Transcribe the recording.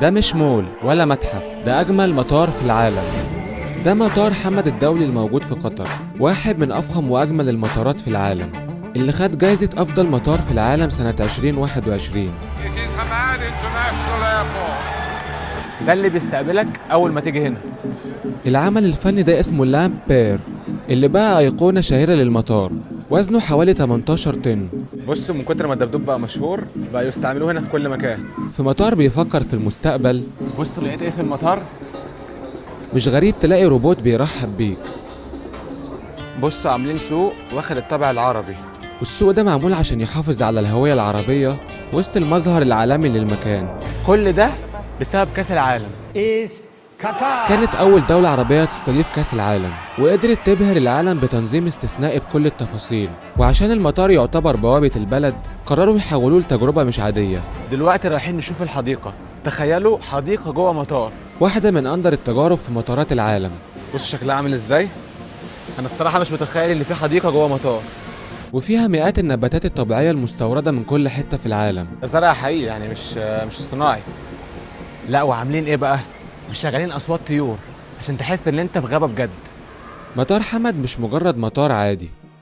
ده مش مول ولا متحف، ده أجمل مطار في العالم. ده مطار حمد الدولي الموجود في قطر، واحد من أفخم وأجمل المطارات في العالم، اللي خد جايزة أفضل مطار في العالم سنة 2021. It is Hamad International Airport. ده اللي بيستقبلك اول ما تيجي هنا. العمل الفني ده اسمه Lamb Bear، اللي بقى أيقونة شهيرة للمطار. وزنه حوالي 18 طن. بصوا، من كتر ما الدبدوب بقى مشهور بقى يستعملوه هنا في كل مكان. في مطار بيفكر في المستقبل. بصوا لقيت ايه في المطار. مش غريب تلاقي روبوت بيرحب بيك. بصوا عاملين سوق واخد الطابع العربي. والسوق ده معمول عشان يحافظ على الهوية العربية وسط المظهر العالمي للمكان. كل ده بسبب كاس العالم. is Qatar. كانت أول دولة عربية تستضيف كأس العالم، وقدرت تبهر العالم بتنظيم استثنائي بكل التفاصيل. وعشان المطار يعتبر بوابة البلد، قرروا يحولوه لتجربة مش عادية. دلوقتي رايحين نشوف الحديقة. تخيلوا حديقة جوه مطار. واحدة من أندر التجارب في مطارات العالم. بصوا شكلها عامل ازاي. انا الصراحة مش متخيل ان في حديقة جوه مطار. وفيها مئات النباتات الطبيعية المستوردة من كل حتة في العالم. ده زرع حقيقي يعني مش اصطناعي. لا وعاملين ايه بقى؟ مشغلين اصوات طيور عشان تحس ان انت في غابه بجد. مطار حمد مش مجرد مطار عادي،